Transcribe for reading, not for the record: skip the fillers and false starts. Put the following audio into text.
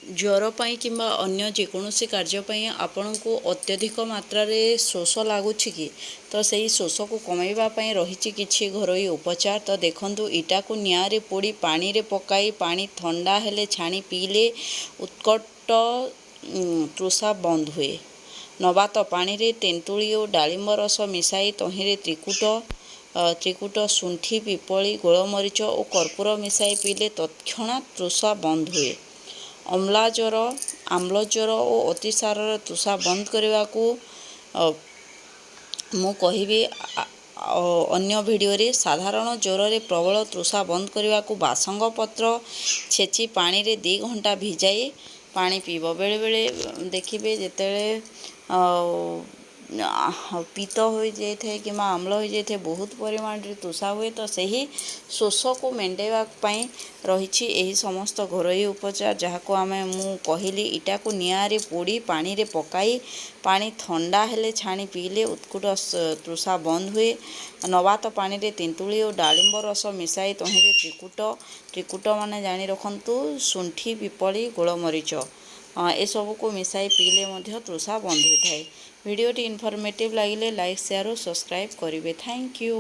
ଜ୍ୱର ପାଇଁ କିମ୍ବା ଅନ୍ୟ ଯେକୌଣସି କାର୍ଯ୍ୟ ପାଇଁ ଆପଣଙ୍କୁ ଅତ୍ୟଧିକ ମାତ୍ରାରେ ଶୋଷ ଲାଗୁଛି କି? ତ ସେହି ଶୋଷକୁ କମାଇବା ପାଇଁ ରହିଛି କିଛି ଘରୋଇ ଉପଚାର। ତ ଦେଖନ୍ତୁ, ଇଟାକୁ ନିଆଁରେ ପୋଡ଼ି ପାଣିରେ ପକାଇ ପାଣି ଥଣ୍ଡା ହେଲେ ଛାଣି ପିଇଲେ ଉତ୍କଟ ତୃଷା ବନ୍ଦ ହୁଏ। ନବାତ ପାଣିରେ ତେନ୍ତୁଳି ଓ ଡାଳିମ୍ବ ରସ ମିଶାଇ ତହିଁରେ ତ୍ରିକୁଟ, ଶୁଣ୍ଠି, ପିପଳି, ଗୋଲମରିଚ ଓ କର୍ପୂର ମିଶାଇ ପିଇଲେ ତତ୍କ୍ଷଣାତ୍ ତୃଷା ବନ୍ଦ ହୁଏ। ଅମ୍ଳା ଜ୍ୱର, ଆମ୍ଳ ଜ୍ୱର ଓ ଅତିସାରର ତୃଷା ବନ୍ଦ କରିବାକୁ ମୁଁ କହିବି ଅନ୍ୟ ଭିଡ଼ିଓରେ। ସାଧାରଣ ଜ୍ୱରରେ ପ୍ରବଳ ତୃଷା ବନ୍ଦ କରିବାକୁ ବାସଙ୍ଗ ପତ୍ର ଛେଚି ପାଣିରେ 2 ଘଣ୍ଟା ଭିଜାଇ ପାଣି ପିଇବ। ବେଳେବେଳେ ଦେଖିବେ, ଯେତେବେଳେ ପିତ୍ତ ହୋଇଯାଇଥାଏ କିମ୍ବା ଅମ୍ଳ ହୋଇଯାଇଥାଏ, ବହୁତ ପରିମାଣରେ ତୃଷା ହୁଏ। ତ ସେହି ଶୋଷକୁ ମେଣ୍ଟାଇବା ପାଇଁ ରହିଛି ଏହି ସମସ୍ତ ଘରୋଇ ଉପଚାର, ଯାହାକୁ ମୁଁ କହିଲି। ଇଟାକୁ ନିଆଁରେ ପୋଡ଼ି ପାଣିରେ ପକାଇ ପାଣି ଥଣ୍ଡା ହେଲେ ଛାଣି ପିଇଲେ ଉତ୍କଟ ତୃଷା ବନ୍ଦ ହୁଏ। ନବାତ ପାଣିରେ ତେନ୍ତୁଳି ଓ ଡାଳିମ୍ବ ରସ ମିଶାଇ ତହିଁରେ ତ୍ରିକୁଟ, ତ୍ରିକୁଟ ମାନେ ଜାଣି ରଖନ୍ତୁ, ଶୁଣ୍ଠି, ପିପଳି, ଗୋଲମରିଚ ଏସବୁକୁ ମିଶାଇ ପିଇଲେ ମଧ୍ୟ ତୃଷା ବନ୍ଦ ହୋଇଥାଏ। ଭିଡ଼ିଓଟି ଇନଫର୍ମେଟିଭ୍ ଲାଗିଲେ ଲାଇକ୍, ସେୟାର ଓ ସବସ୍କ୍ରାଇବ୍ କରିବେ। Thank you.